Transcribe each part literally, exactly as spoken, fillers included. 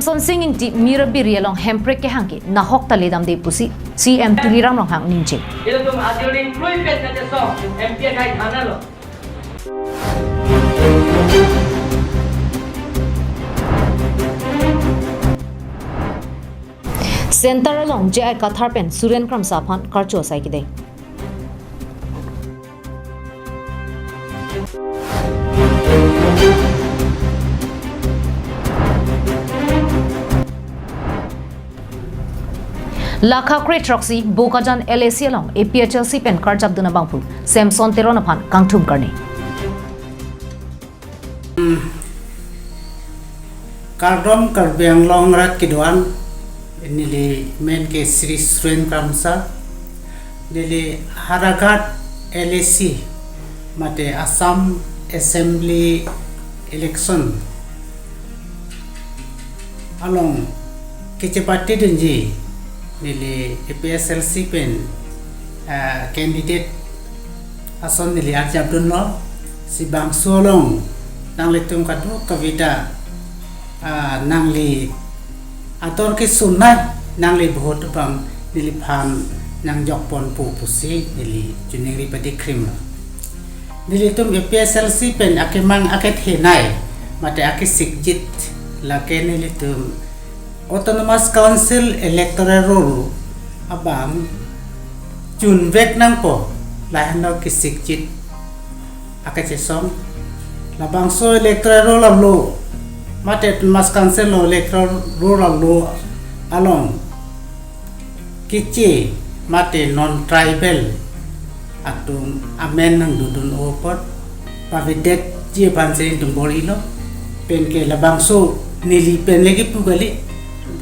Sonsing Ingti Mirabiri along Hemprek kehang ke nahok ta ledamde pusi C M Tuliram Ronghang ningje. Ilitum adil ning lui pen kachesong M P akhai thanlo. Center along J I Kathar pen Suren Kramsa aphan karcho asai kideng. Lakha kre throksi Bokajan L A C along A P H L C pen karjapdun abangphu Samson Teron aphan kangthum karni. Kardom Karbi Anglong arat kedo-an, neli men ke Shri Suren Kramsa, neli Howraghat L A C mate Assam Assembly election along kachepatedunji neli A P H L C pen, ah, candidate ason neli arjapdunlo, si bangso along nanglitum kadokave ta, ah, nangli ator kesunai nangli vote abang neliphan nangjokponpo pusi neli choningri padi krim. Nelitum A P H L C pen akemang akethenei mate akesikjit lake nelitum Autonomous Council Electoral Roll abang chunvek nangpo, lahenlo kesikjit akachesong. Labangso Electoral Roll alo mate Autonomous Council lo Electoral Roll alo along Keche mate non-tribal atum amen nangdodun apot pavedetji aphan si nelitum bor-ilo. Penke labangso neli pen le kipu kali,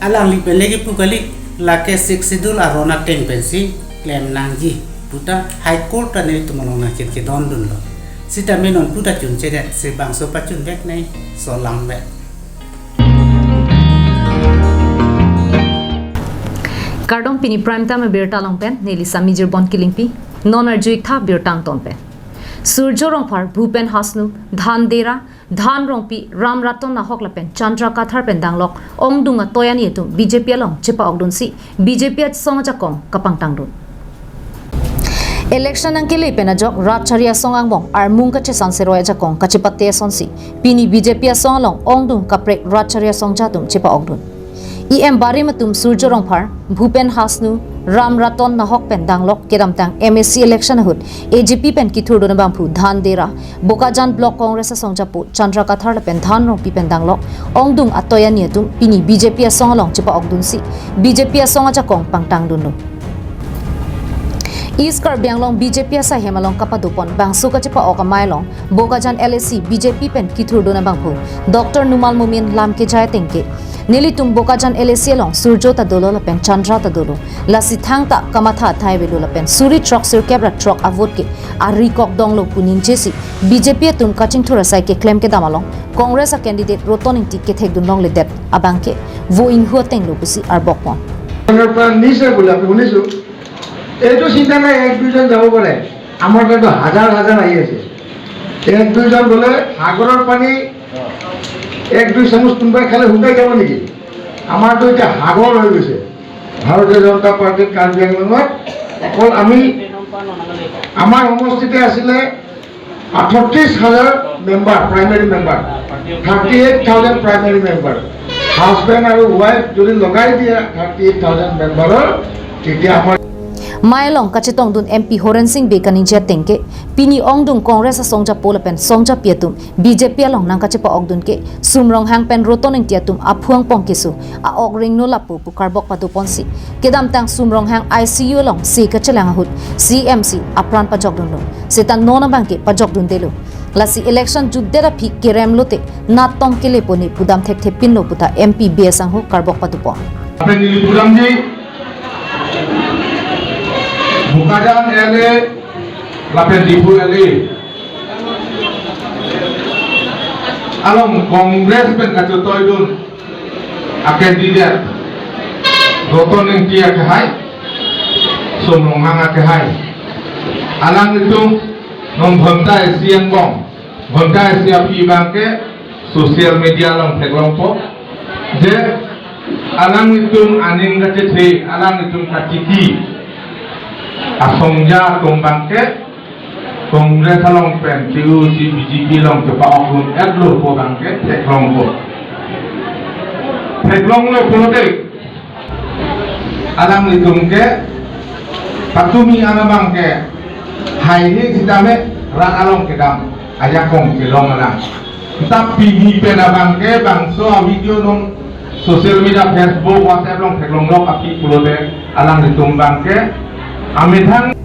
alangli pen le kipu kali, lake Sixth Schedule aron ateng pensi klem nangji puta High Court ta nelitum along nangchingkedondunlo. Sitame non puta chunchedet, si bangso pachunveknei, so langvek. Kardom, pini Prime Time abirta along pen neli Sami Jirbon Kilingpi. Non arju-ik tha birta angton pen. Surjo Rongphar, Bhupen Hasnu, Dhan Dera, Dhan Rongpi, Ram Raton Nahok lapen Chandra Kathar pen danglok ongdung atoyani atum B J P along chepa-okdunsi B J P asong ajakong kapangtangdun. Election nangkele pen ajok Ratchari asong angbong armung kachesan seroi ajakong kachepate asonsi pini B J P asong along ongdung kaprek Ratchari asongja atum chepa-okdun. E M barim atum Surjo Rongphar, Bhupen Hasnu, Ram Raton Nahok pen danglok kedamtang M A C election ahut A J P pen kithurdun abangphu Dhan Dera, Bokajan Block Congress asongjapo Chandra Kathar lapen Dhan Rongpi pen danglok ongdung atoyani atum pini B J P asong along chepa-okdunsi B J P asong ajakong pangtangdunlo. East Karbi Anglong B J P asaihem along kapadopon bangso kachepa-ok amei along Bokajan L A C B J P pen kithurdun abangphu Doctor Numal Momin lam kejai atengke, nelitum Bokajan L A C along Surjo ta dolo lapen Chandra ta dolo. Lasi thangta kamatha athai avelo lapen suri throksirkep ra throk a-vote ke ari kok donglo pu ningjesi B J P atum kachingthur asai keklem kedam along Congress a-candidate Roton Ingti kethekdun longledet abangke vo inghu atenglo pusi arbokpon. ওনার প্রাণ নিচে বলে আপনি শুনিছো। এইটো চিন্তা নাই, এক দুইজন যাব পাৰে, আমাৰ তাতো হাজাৰ হাজাৰ আহি আছে। এক দুইজন গ'লে সাগৰৰ পানী এক দুই চামুচ কোনোবাই খালে শুকাই যাব নেকি? আমাৰতো এতিয়া সাগৰ হৈ গৈছে। ভাৰতীয় জনতা পাৰ্টিত কাৰ্বি আংলঙত অকল আমি, আমাৰ সমষ্টিতে আছিলে আঠত্ৰিশ হাজাৰ member, primary member, thirty eight thousand primary member, husband আৰু ৱাইফ যদি লগাই দিয়ে থাৰ্টি এইট থাউজেণ্ড মেম্বাৰৰ, তেতিয়া আমাৰ Mei along kachetongdun M P Horen Sing Bey kaningje atengke, pini ongdung Congress asongjapo lapen songjapi atum B J P along nangkachepa-okdun ke, Sum Ronghang pen Roton Ingti atum aphu angpong keso a-ok ringno lapu pu karbok padoponsi, kedamtang Sum Ronghang I C U along se kachelang ahut C M si apran pajokdunlo. Seta non abangke pajokdundelo. Lasi election jutdet aphi kerem lote natong kelepo ne pudam thekthepinlo puta M P B A sangho karbok padopon. Lapen neli pudamji, Bokajan L A lapen Diphu L A along Congress pen kachetoidun a-candidate Roton Ingti akehai, Sum Ronghang akehai. Alanglitum non ghonta isi angbong, ghonta isi aphi abangke social media along theklongpo. Je alanglitum aning kachethe, alanglitum kachiki asongja atum abangke Congress along pen T U C B J P along chepa-ok dun-etlo pu abangke theklongpo. Theklonglo pulote alanglitum ke patumi an abangke haini sitame rat along kedam ajakong kelong alang. Tapi pini pen abangke bangso video along social media, Facebook, WhatsApp along theklonglok aphi pulote alanglitum abangke amethang.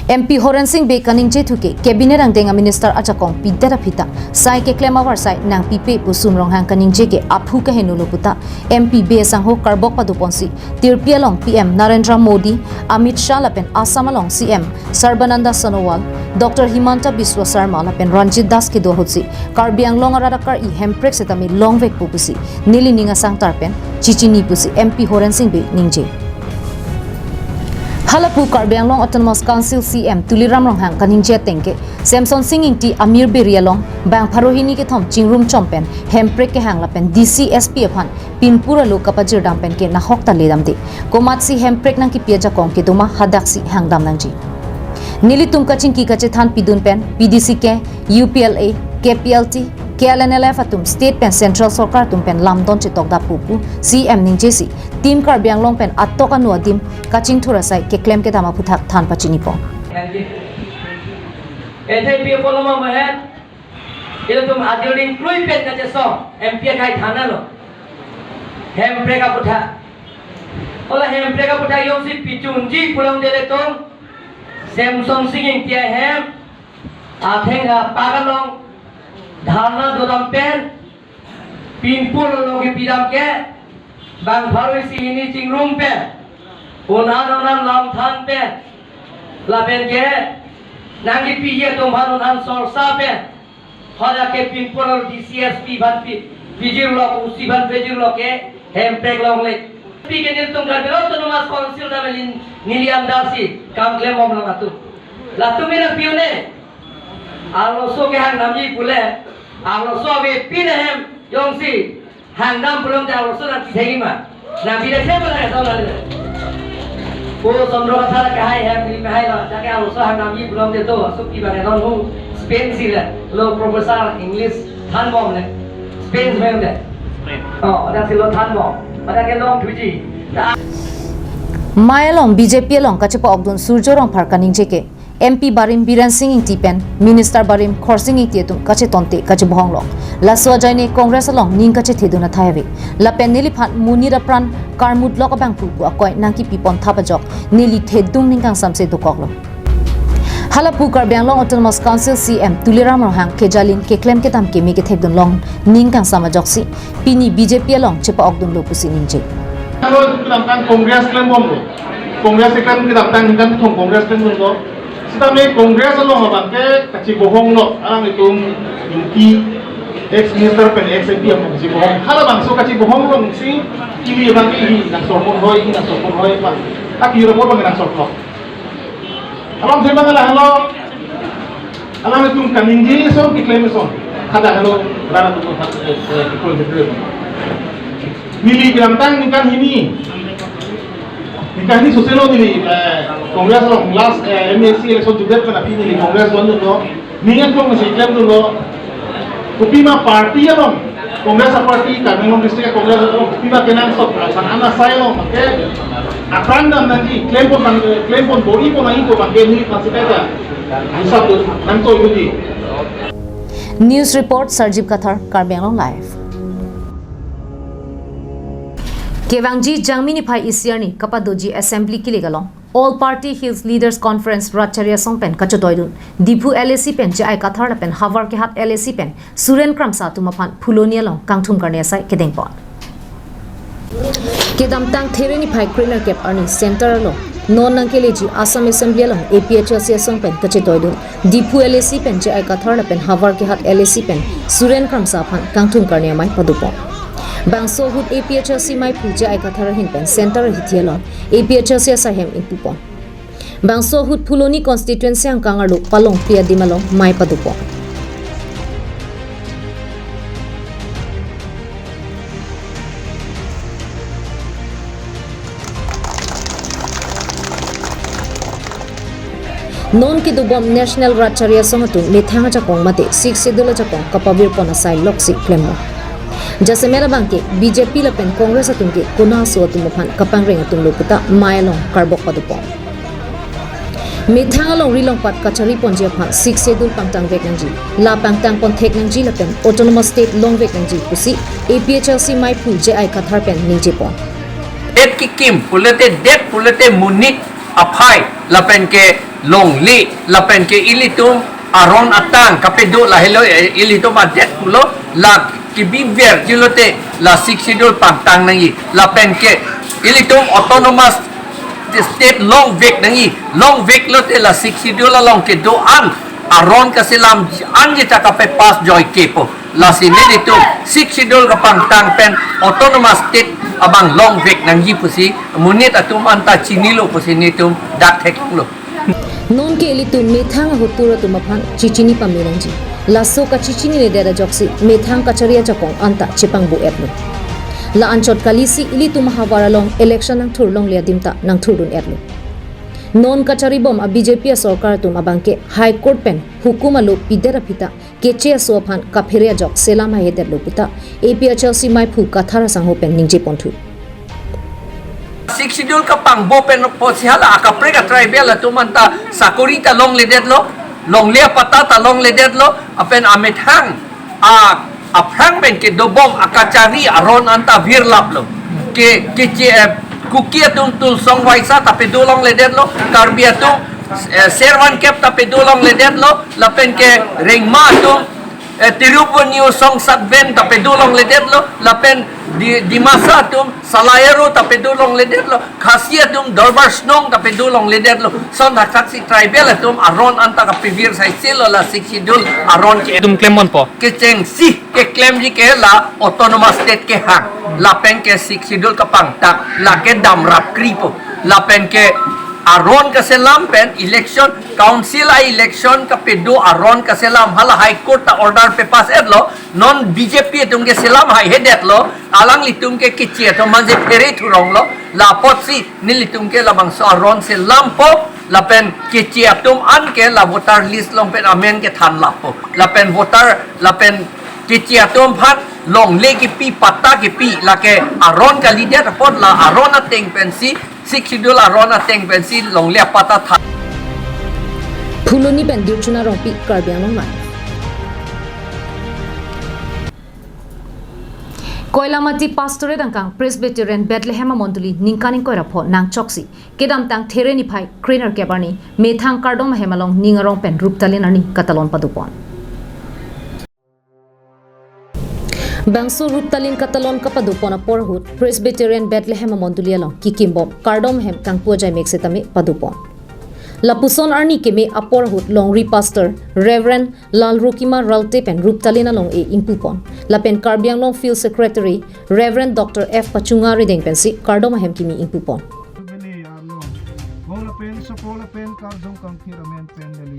M P Horen Sing Bey kaningje thu ke Cabinet angdeng a-minister ajakong pidet aphi ta sai keklem avarsai nangpipe pu Sum Ronghang kaningje ke aphu kaheno lo puta M P Bey asangho karbok padoponsi Tirpi along P M Narendra Modi, Amit Shah lapen Assam along C M Sarbananda Sonowal, Doctor Himanta Biswa Sarma lapen Ranjit Das kedo ahutsi Karbi Anglong arat akar-i hemprek setame longvekpo pusi neli ning asangtar pen chichini pusi M P Horen Sing Bey ningje. Halapu Karbi Anglong Autonomous Council C M Tuliram Ronghang kaningje ateng ke Semson Sing Ingti Amir Beri along bang pharo hini kethom chingrum chom pen hemprek kehang lapen D C S P aphan pinpur alo kapajirdam pen ke nahok ta ledamde. Komatsi hemprek nangkipi ajakong kedo ma hadaksi hangdam nangji. Nelitum kachingki kachethan pidun pen P D C ke U P L A, K P L T, K L N L F atum state pen central sorkar atum pen lamdon chetokdappo pu C M ningjesi Team Karbi Anglong pen atok anu adim kachingthur asai keklem kedam aphuthak than pachinipo. Ete pi apoloma mahen, ilitum adil ding klui pen kachesong, M P akhai thana lo. Hemprek aphuthak. Ola hemprek aphuthak jongsi pichunji pulang dele tong. Semson Sing Ingti ahem atheng apak along dharna dodam pen pinpur alo kipidam ke bang pharo isi hini chingrum pen un-an un-an lamthan pen lapen ke nangkipiji atum aphan un-an sorsa pen hadak ke pinpur alo D C S P aphan pi-, pijirlo, O C aphan pijirlo ke hemprek longle. Pi ke nelitum Karbi Anglong Autonomous Council ta melin neli andar si kam klembom lo latum. Latum ina piune. Arloso ke hangdamji pule, arloso avepin ahem jongsi hangdam pulote arloso nangkithegi ma. Nangkithek se pala eso lale. O Chandra Kathar ke hai hem ni hai lo, jake arloso hangdamji pulote to, asuk ki bang enon hu, Spain si le, lo professor English thanbom le, Spain si le. Oh, ada si lo thanbom, ada ke long thuji. Amei along B J P along kachepa-ok dun Surjya Rongphar kaningje ke M P barim Biren Sing Ingti pen Minister barim Khorsing Ingti atum kachetonte kachebohonglok. Laso ajoine Congress along ning kachethedun athai ave. Lapen neliphan monit apran karmutlok abang pupu akoi nangkipipon thap ajok neli thedung ning kangsamse dokoklo. Halapu Karbi Anglong Autonomous Council C M Tuliram Ronghang kejalin keklem kedam keme kethekdun long ning kangsam ajoksi pini B J P along chepa-ok dunlo pusi ningje. Kalau itu tentang Congress klembomlo. Congress klem kedam tang kan thong Congress klembomlo. Sitame Congress along abangke kachebohonglok, alanglitum U P ex minister pen ex M P along kachebohong. Halabangso kachebohong alongsi ili abangke ili nangsorpon hoi, ili nangsorpon hoi pa. Aki report abangke nangsorpon. Alam sembang ala halo. Alanglitum kaningje ason keklem ason. Kada halo rana tutu hat, eh, eh, kikol keklem. Neli kedamtang ningkan hini. Ningkan hini soselo neli, eh, Congress along last, eh, M A C election judet pen aphi neli Congress join dunlo. Ning aklong si klemdunlo. Kopima party along, Congress party, Karbi Anglong district Congress along, kopima kenangsot, asan ana sai along, ke, apran dam nangji, klempon bang, klempon bor-ipon nangji ko bangke neli pansi kaita. Hisap tu, nangtoi duji. News report, Sarjib Kathar, Karbi Anglong Live. Kevangji Jangmi niphai isi arni kapadoji assembly kilik along All Party Hills Leaders Conference rat chari asong pen kachetoidun Diphu L A C pen J I Kathar lapen Howraghat L A C pen Suren Kramsa atum aphan Phuloni along kangthum karne asai kedengpon. Kedamtang There niphai krenerkep arni Centre along non nangkeleji Assam Assembly along A P H L C asong pen kachetoidun Diphu L A C pen J I Kathar lapen Howraghat L A C pen Suren Kramsa aphan kangthum karne amei padopon. Bangso ahut A P H L C meiphu J I Kathar ahin pen Centre ahithi along A P H L C asaihem ingpupon. Bangso ahut Phuloni constituency angkang arlo Palongpi adim along mei padopon. Non kedobom National Rat Chari Asong atum methang ajakong mate Sixth Schedule ajakong kapavir pon asai loksi klembom. Jasemet abang ke B J P lapen Congress atum ke kona aso atum aphan kapangreng atumlo puta mei along karbok padopon. Methang alongri longpat kachari ponji aphan Sixth Schedule pangtang vek nangji. La pangtang pon thek nangji lapen Autonomous State long vek nangji pusi A P H L C meiphu J I Kathar pen ningje pon. Det kekim pulote, det pulote monit aphai lapen ke longle lapen ke ilitum aron atang kapedo lahelo, eh, ilitum adet pulo, la kebiver jilote la Sixth Schedule pangtang nangji lapen ke ilitum Autonomous State long vek nangji, long vek lote la Sixth Schedule along kedo-an aron kaselam anji ta kapepass joike po. Lasi nelitum Sixth Schedule kapangtang pen Autonomous State abang long vek nangji pusi monit atum anta chinilo pusi nelitum dak theklonglo. Non ke ilitum methang ahut pura atum aphan chichini pame nangji. Laso kachichininedet ajoksi methang kachari ajakong anta chepangbo-etlo. La anchot kalisi ilitum ahavar along election nangthur longle adim ta nangthurdun-etlo. Non kacharibom a B J P asorkar atum abang ke High Court pen hukum alo pidet aphi ta keche aso aphan kaphere ajok selam haihedetlo puta A P H L C meiphu Kathar asangho pen ningje ponthu. Sixth Schedule kapangbo pen apotsi hala akaprek a tribal atum anta sakori ta longledetlo, longle apatta ta longledetlo, lapen amethang a aphrang pen kedobom akachari aron anta virlaplo. Ke, keche, eh, Kuki atum Tuliasong Waisa ta pedo longledetlo, Karbi atum, eh, Servan Kep ta pedo longledetlo, lapen ke Rengma atum, eh, Tirupbonio Songsatven ta pedo longledetlo, lapen Di-, Dimasa atum Salai Aro ta pedo longledetlo, Khasi atum Dorbar Shnong ta pedo longledetlo. Lason thakthaksi tribal atum aron anta kapevir saisilo la Sixth Schedule aron ke. Itum klem ponpo. Kechengsi keklemji ke la Autonomous State kehang, lapen ke Sixth Schedule kapangtang, lake damrap kripo, lapen ke aron kaselam pen election, council a-election kapedo aron kaselam hala High Court ta order pepass-etlo, non B J P atum ke selam haihedetlo, alanglitum ke keche atum manje phere thuronglo, la apotsi nelitum ke labangso aron selampo, lapen keche atum an ke la voter list along pen amen kethan lapo, lapen voter, lapen keche atum aphan longle kepi, patta kepi, lake aron kalidet apot la aron ateng pensi, Sixth Schedule aron ateng pensi longle apatta than. Phuloni pen Dirchuna Rongpi, Karbi Anglong Live. Koilamati Pastorate angkang Presbyterian Bethlehem amondoli ningkan ingkoi ra pho nangchoksi kedamtang There niphai krenerkep arni methang kardom ahem along ning arong pen ruptalin arni katalon padopon. Bangso ruptalin katalon kapadopon apor ahut Presbyterian Bethlehem amondoli along kikimbom kardom ahem kangpu ajai mek setame padopon. Lapuson arni keme apor ahut longri Pastor Reverend Lalrokima Ralte pen ruptalin along-e ingpupon. Lapen Karbi Anglong Field Secretary Reverend Doctor F Pachunga arideng pensi kardom ahem kimi ingpupon. Bene arlo. Bola pen, sopola pen, karjong kangthir amen pen dali.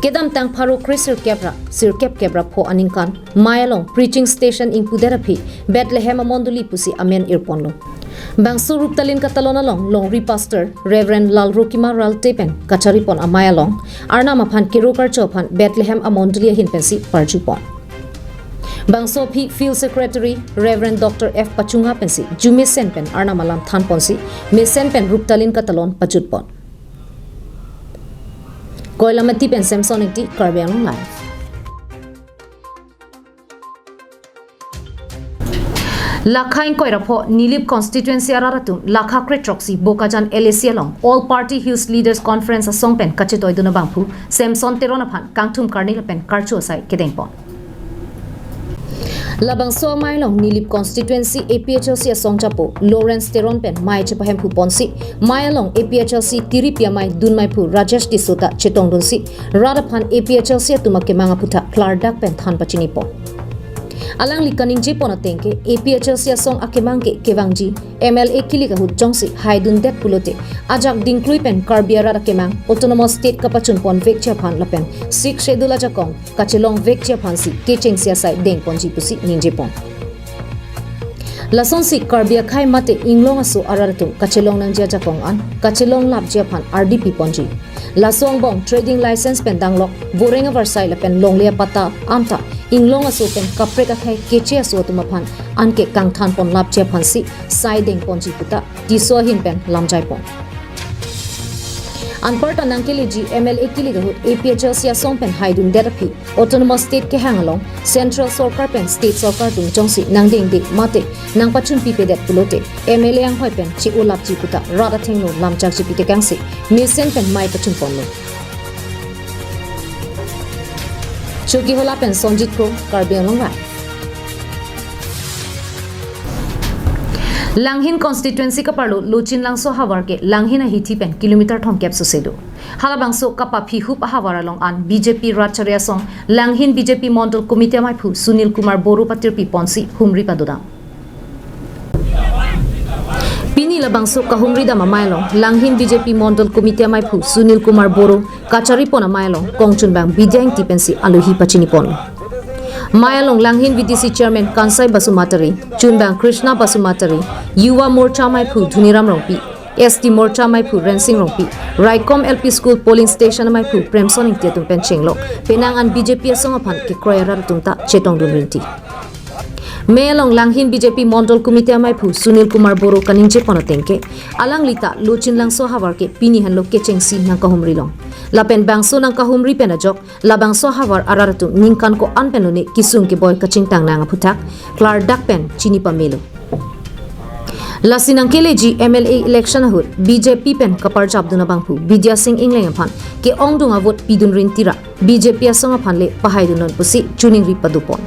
Kedamtang pharo kre sirkep ra sirkep kep ra pho aningkan mei along preaching station ingpudet aphi Bethlehem amondoli pusi amen irponlo. Bangso ruptalin katalon along longri Pastor Reverend Lalrokima Ralte pen kacharipon amei along Arnam aphan kero karcho aphan Bethlehem amondoli ahin pensi parjupon. Bangso aphi Field Secretary Reverend Doctor F Pachunga pensi jumesen pen Arnam alam thanponsi mesen pen ruptalin katalon pajutpon. Koilamati pen Samson Ingti, Karbi Anglong Live. Lakha ingkoi ra pho Nilip constituency arat atum lakha krethrok si Bokajan L A C along All Party Hills Leaders Conference asong pen kachetoidun abangphu Samson Teron aphan kangthum karni lapen karcho asai kedengpon. Labangso amei along Nilip constituency A P H L C asong chapo Lawrence Teron pen mei chepahemphuponsi mei along A P H L C tiripi amei dunmeiphu Rajesh Tisso ta chetongdunsi rat aphan A P H L C atum akemang aputhak klardak pen than pachinipon. Alangli kaningjepon ateng ke A P H L C asong akemang ke kevangji M L A kilik ahut jongsi haidundet pulote ajak dingklui pen Karbi arat akemang Autonomous State kapachunpon vekji aphan lapen Sixth Schedule ajakong kachelong vekji aphansi kechengsi asai dengponji pusi ningjepon. Lasonsi Karbi akhei mate inglong aso arat atum kachelong nangji ajakong an kachelong lapji aphan ardi piponji. Laso angbong trading license pen danglok voreng avarsai lapen longle apatta anta inglong aso pen kaprek akhei keche aso atum aphan anke kangthanpon lapji aphansi sai dengponji puta Tisso ahin pen lamjaipon. Anparta nangkeleji M L A kilik ahut A P H L C asong pen haidundet aphi Autonomous State kehang along Central Sorkar pen State Sorkar atum jongsi nangdengde mate nangpachunpipedet pulote M L A anghoi pen che-olapji puta rat athengno lamjakji pi tekangsi mesen pen mei pachunponlo. Chokihola pen Sonjit Kro, Karbi Anglong Live. Langhin constituency kaparlo Lochinlangso ahavar ke Langhin ahithi pen kilometer thomkep sose do. Halabangso kapaphihup ahavar along an B J P rat chari asong Langhin B J P Mondol Committee amaiphu Sunil Kumar Boro patirpiponsi humri padodam. Pini labangso kahumridam amei along Langhin B J P Mondol Committee amaiphu Sunil Kumar Boro kacharipon amei along kongchunbang Bidya Ingti pensi alohi pachiniponlo. Mei along Langhin V D C Chairman Kansai Basumatary, chunbang Krishna Basumatary, Yuva Morcha amaiphu Dhuniram Rongpi, S T Morcha amaiphu Rensing Rongpi, Raikom L P School polling station amaiphu Premson Ingti atum pen chenglok penang an B J P asong aphan kekroi arat atum ta chetongdun rinti. Mei along Langhin B J P Mondol Committee amaiphu Sunil Kumar Boro kaningjepon ateng ke, alangli ta Lochinlangso ahavar ke pini henlo kechengsi nangkahumri long. Lapen bangso nangkahumri pen ajok, labangso ahavar arat atum ningkan ko-an pen lone kesung keboi kachingtang nang aphuthak klardak pen chinipamelo. Lasi nangkeleji M L A election ahut B J P pen kaparjapdun abangphu Bidya Sing Engleng aphan ke-ongdung avote pidun rinti ra B J P asong aphan le pahaidunnon pusi choningri padopon.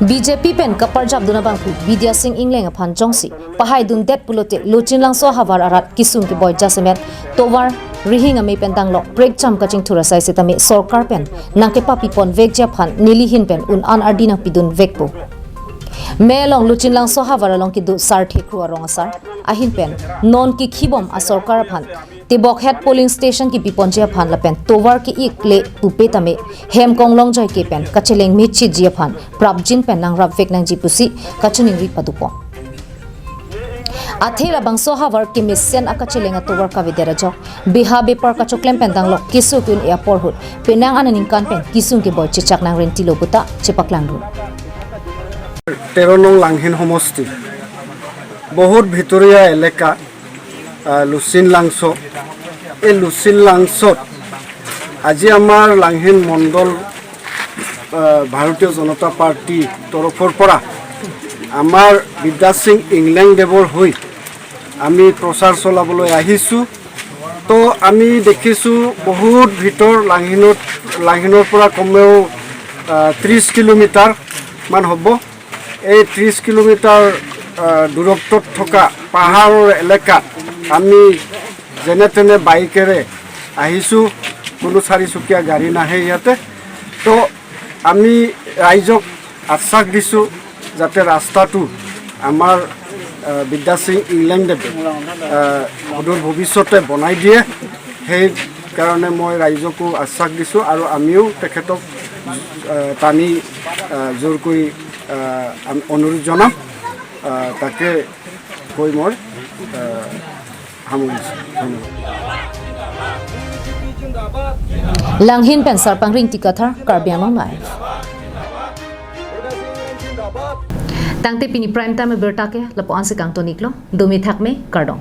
B J P pen kaparjapdun abangphu Bidya Sing Engleng aphan jongsi pahaidundet pulote Lochinlangso ahavar arat kesung keboi jasemet tovar rihing amei pen danglok prekjam kachingthur asai setame sorkar pen nangkepapiponvekji aphan nelihin pen un-an ardi nangpidunvekpo. Mei along Lochinlangso ahavar along kedo Sarthe Kro arong asar ahin pen non kekhibom asorkar aphan tebokhet polling station kepiponji aphan lapen tovar ke-ik le pupe tame hem konglong joike pen kacheleng mechitji aphan prapjin pen nangrapvek nangji pusi kachoningri padopon. Athe labangso ahavar kemesen akacheleng atovar kavedet ajok beha bepar kachoklem pen danglok keso ke-un-e apor ahut penang an aningkan pen kesung keboi chechak nangrentilo puta chepaklangdun. তেৰ নং লাংহিন সমষ্টি, বহুত ভিতৰীয়া এলেকা, আহ, লুচিন লাংচ। এই লুচিন লাংচত আজি আমাৰ লাংহিন মণ্ডল, আহ, ভাৰতীয় জনতা পাৰ্টি তৰফৰ পৰা আমাৰ বিদ্যা সিং ইংলেংদেৱৰ হৈ আমি প্ৰচাৰ চলাবলৈ আহিছোঁ। তো আমি দেখিছোঁ বহুত ভিতৰ লাংহিনত, লাংহিনৰ পৰা কমেও, আহ, ত্ৰিছ কিলোমিটাৰমান হ'ব। এই ত্ৰিছ কিলোমিটাৰ, আহ, দূৰত্বত থকা পাহাৰৰ এলেকাত আমি যেনে তেনে বাইকেৰে আহিছোঁ, কোনো চাৰিচকীয়া গাড়ী নাহে ইয়াতে। তো আমি ৰাইজক আশ্বাস দিছোঁ যাতে ৰাস্তাটো আমাৰ, আহ, বিদ্যা সিং ইংলেংদেৱে, আহ, সুদূৰ ভৱিষ্যতে বনাই দিয়ে। সেইকাৰণে মই ৰাইজকো আশ্বাস দিছোঁ আৰু আমিও তেখেতক, আহ, টানি, আহ, জোৰ কৰি, আহ, আম-, অনুৰোধ জনাম। আহ, তাকে কৈ মই, আহ, সামৰিছোঁ। ধন্যবাদ। Langhin pen Sarpang Ringti Kathar, Karbi Anglong Live. Tangte pini prime time abirta ke lapu-an si kangton-iklo, domi thakme, kardom.